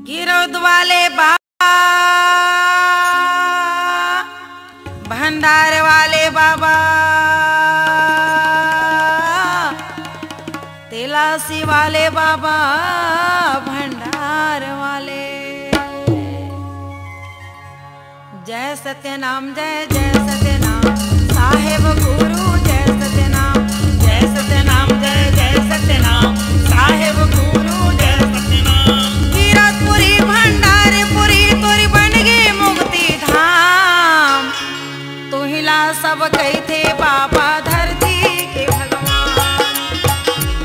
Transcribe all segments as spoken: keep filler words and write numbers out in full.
गिरौद वाले बाबा, भंडार वाले बाबा, तेलासी वाले बाबा, भंडार वाले। जय सत्यनाम, जय जय सत्यनाम, साहेब गुरु जय सत्यनाम, जय सत्यनाम, जय जय सत्यनाम, साहेब गुरु जय सत्यनाम। गिरौदपुरी भंडारपुरी तोरी बन गे मुक्ति धाम। तुहिला सब कहिथे बाबा धरती के भगवान,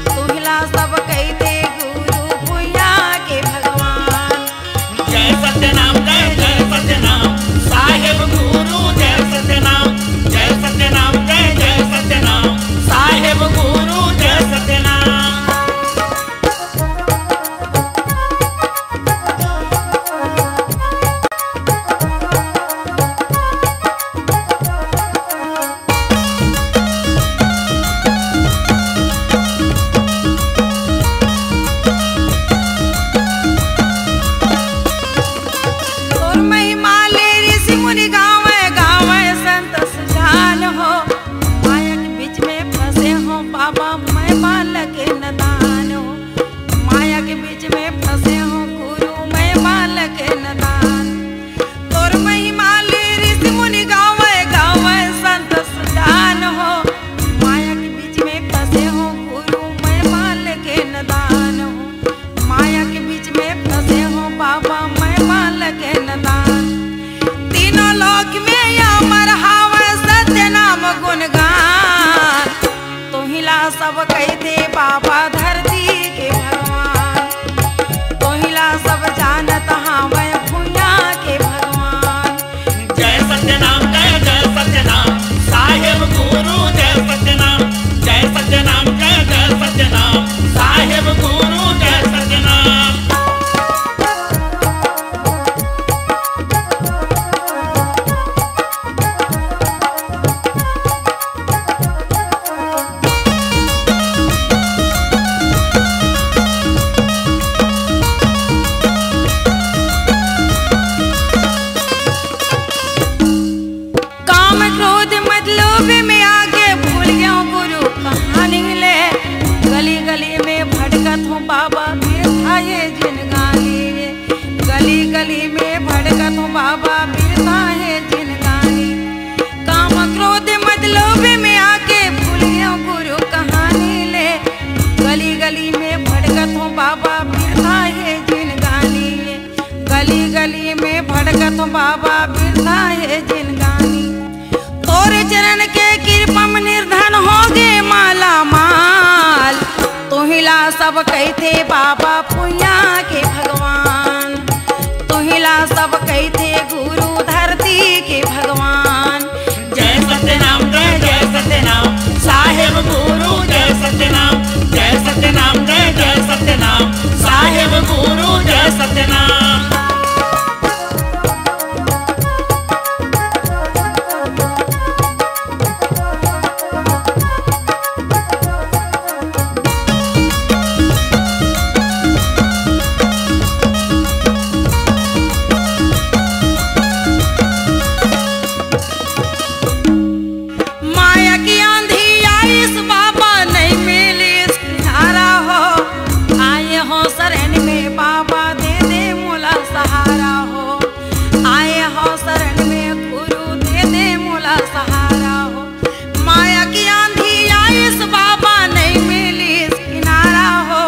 तुहिला सब कहिथे गुरु भुइया के भगवान। जय सत्यनाम, जय जय सत्यनाम, साहेब गुरु जय सत्यनाम, जय सत्यनाम, जय जय सत्यनाम, साहेब गुरु जय सत्यनाम। तोर महिमा ले ऋषि मुनि गावै, गावै संत सुजान हो। माया के बीच में फंसे हो बाबा, मैं बालक नदान हो। माया के बीच में फंसे हो गुरु, मैं बालक नदान। तोर महिमा ले ऋषि मुनि गावै, गावै संत सुजान हो। माया के बीच में फंसे हो गुरु, मैं बालक नदान हो। माया के बीच में फंसे हो बाबा, मैं बालक नदान। तीनों लोक में अमर हावै सत्य नाम गुणगान। तोहिला सब कहिथे बाबा धरती के भगवान, तोहिला सब जानत हावै भुइया के भगवान। जय सत्यनाम, जय जय सत्यनाम, साहेब गुरु जय सत्यनाम, जय सत्यनाम, जय जय सत्यनाम, साहेब गुरु जय सत्यनाम। काम क्रोध मद लोभ में आके भूल गयो गुरु कहानी ले। गली गली में भटकत हूँ बाबा, बिरथा ये जिनगानी रे। गली गली में भटकत हूँ बाबा, बिरथा ये जिनगानी। काम क्रोध मद लोभ में आके भूल गयो गुरु कहानी ले। गली गली में भटकत हूँ बाबा, बिरथा ये जिनगानी। गली गली में भटकत हूँ बाबा, बिरथा ये जिनगानी। तोरे चरण के किरपा म निर्धन हो गे माला माल। तोहिला सब कहिथे बाबा भुइया के भगवान, तोहिला सब कहिथे गुरु धरती के भगवान। जय सत्यनाम, जय जय सत्यनाम, साहेब गुरु जय सत्यनाम, जय सत्यनाम, जय जय सत्यनाम, साहेब गुरु जय सत्यनाम। माया की आंधी आइस बाबा, नहीं मिलिस किनारा हो। आए हो शरण में बाबा, दे दे मोला सहारा हो। आए हो शरण में गुरु, दे दे मोला सहारा हो। माया की आंधी आइस बाबा, नहीं मिलिस किनारा हो।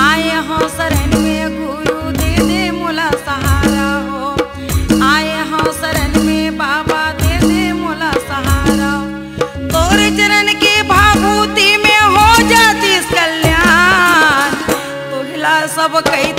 आए हो शरण में गुरु, दे दे मोला सहारा हो। आए हो शरण में बाबा, दे दे मोला सहारा। तोर चरण के भाभूति में हो जातिस कल्याण। तोहिला सब कहि